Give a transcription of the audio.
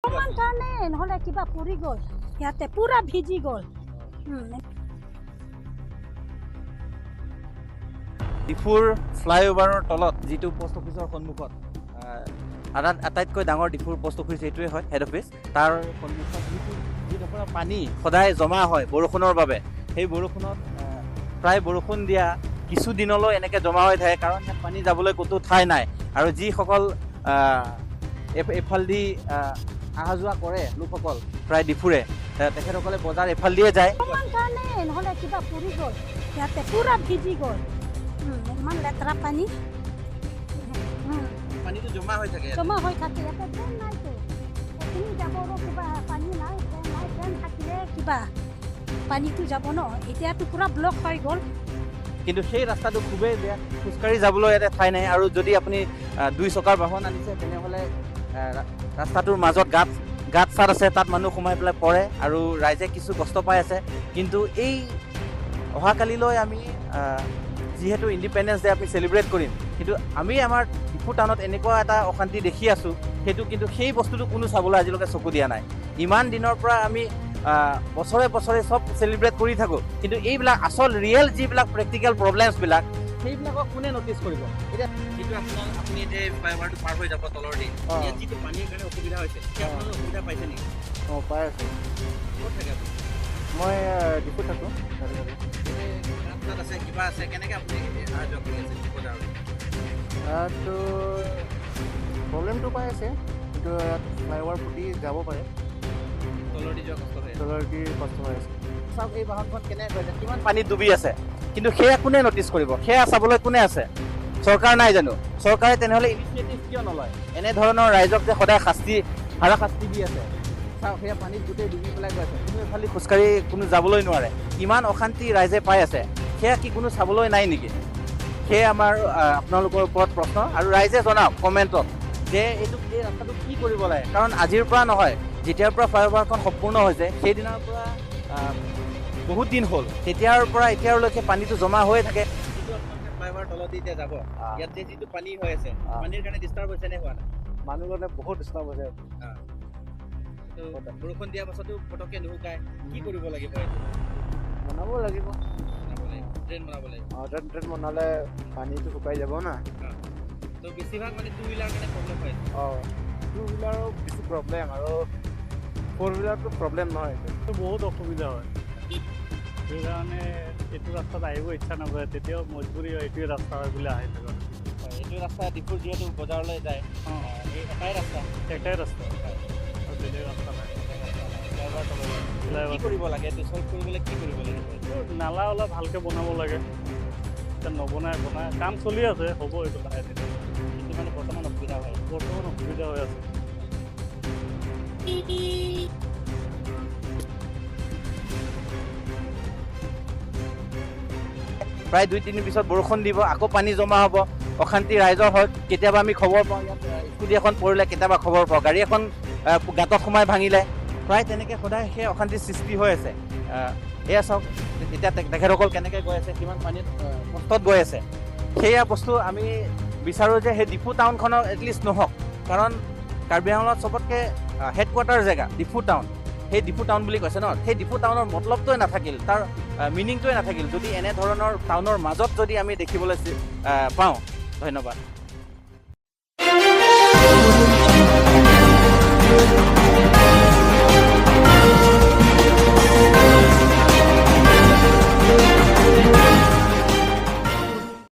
অকণমান কাৰণে নহ'লে কিবা পৰি গ'ল, ইয়াতে পূৰা ভিজি গ'ল। ডিফুৰ ফ্লাইঅভাৰৰ তলত যিটো পোষ্ট অফিচৰ সন্মুখত আটাইতকৈ ডাঙৰ ডিফুৰ পোষ্ট অফিচ এইটোৱে হয়, হেড অফিচ। তাৰ সন্মুখত যিডোখৰ পানী সদায় জমা হয় বৰষুণৰ বাবে, সেই বৰষুণত প্ৰায় বৰষুণ দিয়া কিছুদিনলৈ এনেকৈ জমা হৈ থাকে, কাৰণ ইয়াত পানী যাবলৈ ক'তো ঠাই নাই। আৰু যিসকল এইফালেদি অহা যোৱা কৰে লোকসকল প্ৰায় ডিফুৰে, তেখেতসকলে বজাৰ এইফালেদিয়ে যায়। অকণমান কাৰণে নহ'লে কিবা পৰি গ'ল, ইয়াতে পূৰা ভিজি গ'ল। ইমান লেতেৰা পানী। পানীটো জমা হৈ থাকে, জমা হৈ থাকে। ইয়াতে ড্ৰেইন নাইতো, এইখিনি যাবৰো কিবা পানী নাই, ড্ৰেইন নাই। ড্ৰেইন থাকিলে কিবা পানীটো যাব ন, এতিয়াতো পূৰা ব্লক হৈ গ'ল। কিন্তু সেই ৰাস্তাটো খুবেই বেয়া, খোজকাঢ়ি যাবলৈ ইয়াতে ঠাই নাই। আৰু যদি আপুনি দুই চকাৰ বাহন আনিছে তেনেহ'লে ৰাস্তাটোৰ মাজত গাঁত চাত আছে, তাত মানুহ সোমাই পেলাই পৰে আৰু ৰাইজে কিছু কষ্ট পাই আছে। কিন্তু এই অহাকালিলৈ আমি যিহেতু ইণ্ডিপেণ্ডেঞ্চ ডে আমি চেলিব্ৰেট কৰিম, কিন্তু আমি আমাৰ ডিফু টাউনত এনেকুৱা এটা অশান্তি দেখি আছোঁ, সেইটো কিন্তু সেই বস্তুটো কোনো চাবলৈ আজিলৈকে চকু দিয়া নাই। ইমান দিনৰ পৰা আমি বছৰে বছৰে চব চেলিব্ৰেট কৰি থাকোঁ, কিন্তু এইবিলাক আচল ৰিয়েল যিবিলাক প্ৰেক্টিকেল প্ৰব্লেমছবিলাক, সেইবিলাকক কোনে ন'টিছ কৰিব? এতিয়া যিটো আপুনি যে ফ্লাইঅভাৰটো পাৰ হৈ যাব তলৰ দি, ইয়াত যিটো পানীৰ কাৰণে অসুবিধা হৈছে, সেই আপোনালোকে অসুবিধা পাইছে নেকি? অঁ, পাই আছোঁ। ক'ত থাকে আপুনি? মই ডিফুত থাকোঁ। ৰাস্তাত আছে, কিবা আছে, কেনেকৈ আপুনি অহা যোৱা কৰি আছে বজাৰত? ইয়াততো প্ৰব্লেমটো পাই আছে, কিন্তু ইয়াত ফ্লাইঅভাৰ পুতি যাব পাৰে। তলৰ দি যোৱা কষ্ট হৈ আছে। তলৰ দি কষ্ট হৈ আছে। চাওক এই বাহনখন কেনেকৈ গৈছে, কিমান পানীত ডুবি আছে, কিন্তু সেয়া কোনে ন'টিছ কৰিব? সেয়া চাবলৈ কোনে আছে? চৰকাৰ নাই জানো? চৰকাৰে তেনেহ'লে ইনিচিয়েটিভ কিয় নলয়? এনেধৰণৰ ৰাইজক যে সদায় হাৰাশাস্তি দি আছে। চাওক সেয়া পানীত গোটেই ডুবি পেলাই গৈ আছে, কোনো এফালে খোজকাঢ়ি কোনো যাবলৈ নোৱাৰে, ইমান অশান্তি ৰাইজে পাই আছে, সেয়া কি কোনো চাবলৈ নাই নেকি? সেয়ে আমাৰ আপোনালোকৰ ওপৰত প্ৰশ্ন, আৰু ৰাইজে জনাওক কমেণ্টত যে এই ৰাস্তাটো কি কৰিব লাগে। কাৰণ আজিৰ পৰা নহয়, যেতিয়াৰ পৰা ফ্লাইঅভাৰখন সম্পূৰ্ণ হৈছে সেইদিনাৰ পৰা বহুত দিন হ'ল, তেতিয়াৰ পৰা এতিয়ালৈকে পানীটো জমা হৈয়ে থাকে। যিটো আপোনালোকে ফ্লাইঅভাৰ তলত দি এতিয়া যাব, ইয়াত যে যিটো পানী হৈ আছে, পানীৰ কাৰণে ডিষ্টাৰ্ব হৈছে নে হোৱা নাই? মানুহৰ কাৰণে বহুত ডিষ্টাৰ্ব হৈছে। বৰষুণ দিয়াৰ পাছতো পটককৈ নুশুকায়, কি কৰিব লাগিব? এইটো বনাব লাগিব, ড্ৰেইন বনাব লাগিব। অঁ, ড্ৰেইন বনালে পানীটো শুকাই যাব না। তো বেছিভাগ মানে টু হুইলাৰ কাৰণে প্ৰব্লেম হয়। অঁ, টু হুইলাৰো বেছি প্ৰব্লেম, আৰু ফ'ৰ হুইলাৰটো প্ৰব্লেম নহয়। এইটো বহুত অসুবিধা হয়, সেইকাৰণে এইটো ৰাস্তাত আহিব ইচ্ছা নকৰে। তেতিয়াও মজবুৰি হয়, এইটোৱে ৰাস্তা হয় বুলি আহি থাকোঁ। এইটো ৰাস্তা ডিফুৰ যিহেতু বজাৰলৈ যায়, এই এটাই ৰাস্তা। এটাই ৰাস্তা, আৰু বেলেগ ৰাস্তা নাই। কি কৰিব লাগে এইটো চল্ভ কৰিবলৈ? কি কৰিব লাগিব? নালা অলপ ভালকৈ বনাব লাগে, এতিয়া নবনাই, বনাই কাম চলি আছে, হ'ব এইটো লাহে ধীৰে। কিন্তু মানে বৰ্তমান অসুবিধা হয়। বৰ্তমান অসুবিধা হৈ আছে। প্ৰায় 2-3 পিছত বৰষুণ দিব, আকৌ পানী জমা হ'ব, অশান্তি ৰাইজৰ হয়। কেতিয়াবা আমি খবৰ পাওঁ ইয়াত স্কুটি এখন পৰিলে, কেতিয়াবা খবৰ পাওঁ গাড়ী এখন গাঁতত সোমাই ভাঙিলে, প্ৰায় তেনেকৈ সদায় সেই অশান্তিৰ সৃষ্টি হৈ আছে। এয়া চাওক এতিয়া তেখেতসকল কেনেকৈ গৈ আছে, কিমান পানীত কষ্টত গৈ আছে। সেয়া বস্তু আমি বিচাৰোঁ যে সেই ডিফু টাউনখনক এটলিষ্ট নহওক, কাৰণ কাৰ্বি আংলঙত চবতকৈ হেডকোৱাৰ্টাৰ জেগা ডিফু টাউন, সেই ডিফু টাউন বুলি কৈছে ন, সেই ডিফু টাউনৰ মতলবটোৱে নাথাকিল, তাৰ মিনিংটোৱে নাথাকিল যদি এনেধৰণৰ টাউনৰ মাজত যদি আমি দেখিবলৈ পাওঁ। ধন্যবাদ।